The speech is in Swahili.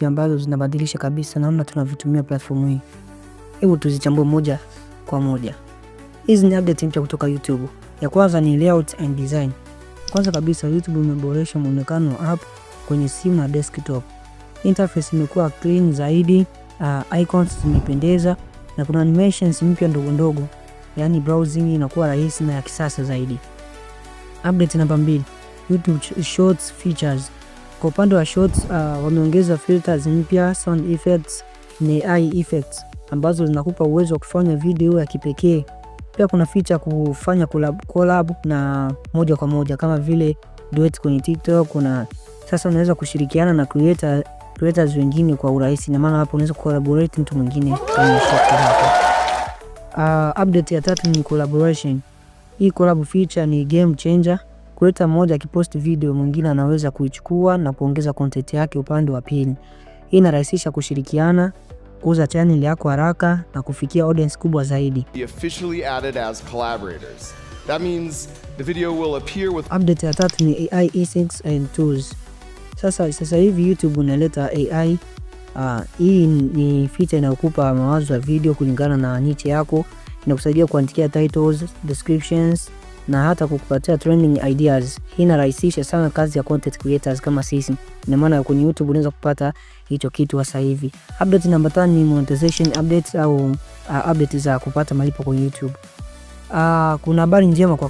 Ambazo zinabadilisha kabisa namna tunavyotumia platform hii. Hebu tuzichambue moja kwa moja. Hizi ni update mpya kutoka YouTube. Ya kwanza ni layout and design. Kwanza kabisa, YouTube imeboresha muonekano wa app kwenye simu na desktop. Interface imekuwa clean zaidi, icons zimependeza na kuna animations mpya ndogo ndogo, yaani browsing inakuwa rahisi na ya kisasa zaidi. Update namba 2, YouTube Shorts features. Kwa upande wa Shorts, wameongeza filters mpya, sound effects na AI effects ambazo zinakupa uwezo wa kufanya video ya kipekee. Pia kuna feature kufanya collab na moja kwa moja kama vile duet kwenye TikTok. Kuna sasa unaweza kushirikiana na creators wengine kwa urahisi, na maana hapo unaweza collaborate mtu mwingine kwenye short yako. Update ya tatu ni collaboration. Hii collab feature ni game changer. Creator mmoja akipost video, mwingine anaweza kuichukua na kuongeza content yake upande wa pili. Hii inarahisisha kushirikiana, kuuza channel yako haraka na kufikia audience kubwa zaidi. Be officially added as collaborators. That means the video will appear with Update ya tatu ni AI insights and tools. Sasa hivi YouTube unaleta AI. Hii ni feature inayokupa mawazo ya video kulingana na niche yako, inakusaidia kuandikia titles, descriptions na hata kukupatia trending ideas. Hii inarahisisha sana kazi ya content creators kama sisi. Ina maana kwenye YouTube unaweza kupata hicho kitu sasa hivi. Update namba 5 ni monetization updates au update za kupata malipo kwenye YouTube. Kuna habari njema kwa